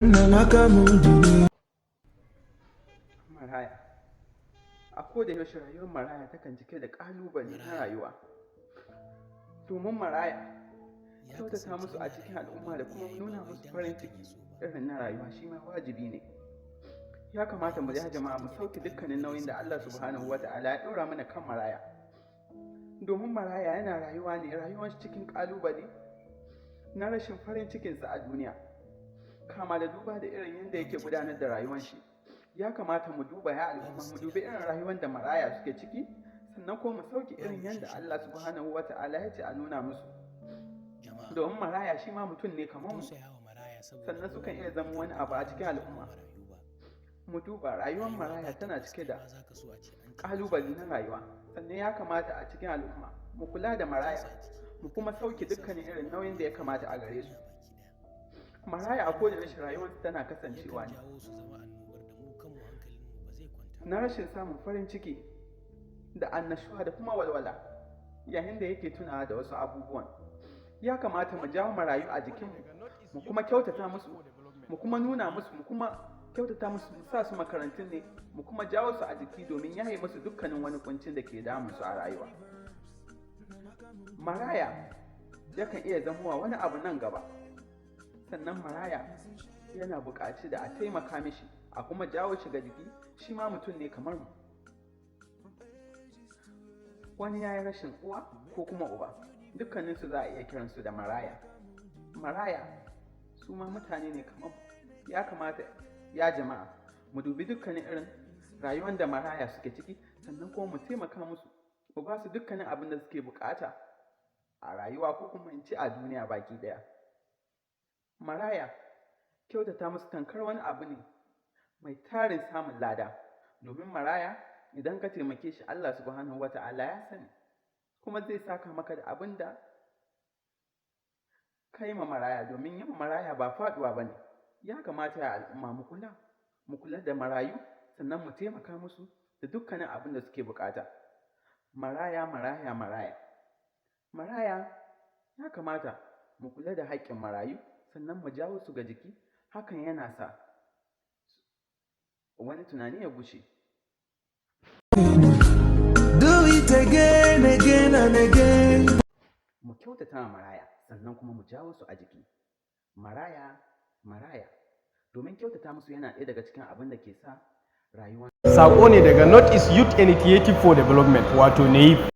N'aka m dị. Maraya. A koda yaushe rayuwar maraya takan cike da ƙalubale na rayuwa. Domin maraya, Ya kyautata kasance musu a yana cikin rayuwa al'umma da ba kuma wai nuna don musu farin hakan ciki ya so ba. irin na rayuwa shi ma wajibi ne. Ya kamata mu ya Rayuwarsa jama'a cike mu take da sauke dukkanin ƙalubale nauyin da saboda Allah rashin Subhanahu wa iyaye. Ta'ala ya ɗora mana kan maraya. Domin maraya yana rayuwa ne rayuwar cikin ƙalubale na rashin farin cikinsa a duniya. Kama da duba da irin yadda Babu yake ciki gudanar da rayuwar shi. Ya kamata mu duba, ya babu al'umma, mu sutura dubi mai irin kyau, rayuwar da maraya suke ciki, sannan kuma mu sauke babu irin yadda isasshen Allah abinci. Subhanahu wa Ta'ala ya ce a nuna musu. Jama'a, Domin maraya shi ma mutum ne mu kamar mu, tausaya wa maraya saboda sannan mu sukan ba iya mu zama fitar wani da abu a kanmu cikin mu zama al'umma. marayu ba. Mu duba rayuwar Rayuwa maraya ba tana tabbas, cike kai da ma za ka so a ce an taimake ƙalubale ka. na rayuwa. Sannan ya kamata a cikin al'umma mu kula da Mu maraya, sa su a jiki, mu kuma hakan sauke ya sa su dukkanin zama irin nauyin da ya annoba kamata a ga gare su. duniya baki ɗaya. Maraya a Sannan koda hakan yaushe kuwa rayuwarsu tana yakan kasancewa ne jawo su zama annobar da mu kanmu hankalinmu ba zai kwanta na ba. rashin samun farin ciki da annashuwa da kuma walwala yayin da yake tunawa da wasu abubuwan. Ya kamata mu jawo marayu a jikinmu, mu kuma kyautata musu, mu kuma nuna musu, mu kuma kyautata musu, mu sa su makarantun ne, mu kuma jawo su a jiki domin yaye musu dukkanin wani kuncin da ke damun su a rayuwa. Maraya yakan iya zamowa wani abu nan gaba. Sannan maraya yana buƙaci da a taimaka mishi a kuma jawo shi ga jiki, shi ma mutum ne kamar mu. Wani ya yi rashin uwa ko kuma uba, dukkaninsu za a iya kiransu da maraya. Maraya su ma mutane ne kamar mu. Ya kamata, ya jama'a, mu dubi dukkanin irin rayuwar da maraya suke ciki, sannan kuma mu taimaka musu, mu ba su dukkanin abin da suke bukata a rayuwa ko kuma in ce a duniya baki ɗaya. Maraya, kyautata musu tamkar wani abu ne mai tarin samun lada, domin maraya idan ka taimake shi, Allah Subhanahu wa Ta'ala ya sani kuma zai saka maka da abin da ka yi ma maraya, domin yin maraya ba faɗuwa ba ne. Ya kamata, ya al'umma, mu kula da marayu, sannan mu taimaka musu da dukkanin abin da suke bukata. Maraya, maraya, maraya, maraya, ya kamata mu kula da haƙƙin marayu, sannan mu jawo su ga jiki. Hakan yana sa wani tunani ya gushe. Do it again, again and again. Mu kyautata wa maraya, sannan kuma mu jawo su a jiki. Maraya, maraya, domin kyautata musu yana ɗaya daga cikin abin da ke sa rayuwa Sako ne daga North East Youth Initiative for Development, wato NEYID.